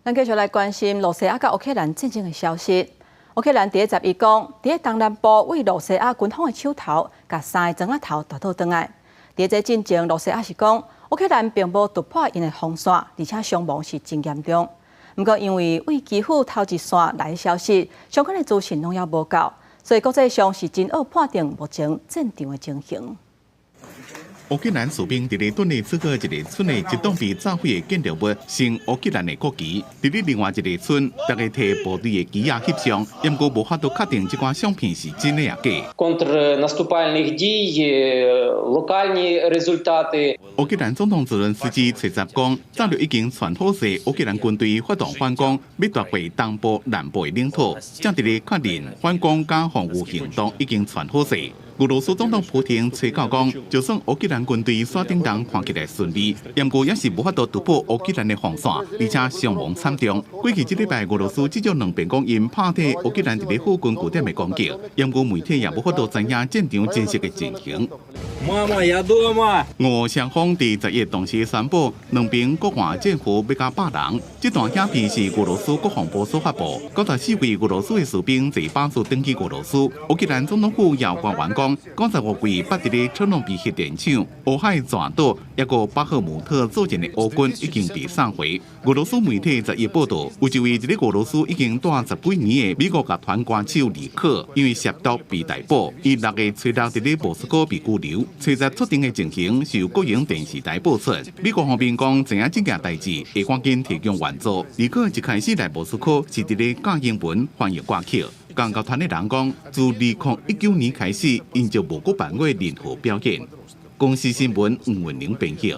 咱繼續來關心露西亞佮烏克蘭戰爭的消息。烏克蘭佇十一講，佇東南部對露西亞軍方的手頭，共三个磚仔頭帶倒轉來。佇這進前，露西亞是講，烏克蘭並無突破𪜶的防線，而且傷亡是真嚴重。毋過因為對基輔頭一線來的消息，相關的資訊攏猶無夠，所以國際上是真惡判定目前戰場的情形。烏克蘭士兵佇咧頓涅茨克一个村的一棟被炸毀的建築物，升烏克蘭的國旗。佇咧另外一个村，逐家提部隊的旗仔翕相，毋過無法度確定這寡相片是真的抑假。 Контрнаступальних дій, локальні результати. 烏克蘭總統澤倫斯基初十講，早就已經傳好勢，烏克蘭軍隊發動反攻，欲奪回東部、南部的領土。正佇咧確認反攻佮防禦行動已經傳好勢。俄羅斯總統普廷吹九講，就算烏克蘭軍隊山頂東看起來順利，毋過也是無法度突破烏克蘭的防線，而且傷亡慘重。過去這禮拜，俄羅斯至少兩遍講𪜶拍退烏克蘭佇咧附近據點的攻擊，毋過媒體也無法度知影戰場真實的情形。媽媽也多嘛？俄雙方佇十一同時宣布，兩邊各換戰俘欲加百人。這段影片是俄羅斯國防部所發布。94位俄羅斯的士兵坐巴士轉去俄羅斯。烏克蘭總統府也官員講，95位捌佇咧車諾比核電廠、烏海戰島，抑閣巴赫姆特作戰的烏軍已經被送回。俄羅斯媒體十一報道，有一位佇咧俄羅斯已經蹛十幾年的美國樂團歌手李克，因為涉毒被逮捕，伊6月初六佇咧莫斯科被拘留。初十出庭的情形是由國營電視台播出。美國方面講，知影這件代誌，會趕緊提供援助。李克一開始來莫斯科是佇咧教英文翻譯歌曲。共樂團的人講，自2019年開始，𪜶就無閣辦過任何表演。公視新聞吳文玲編譯。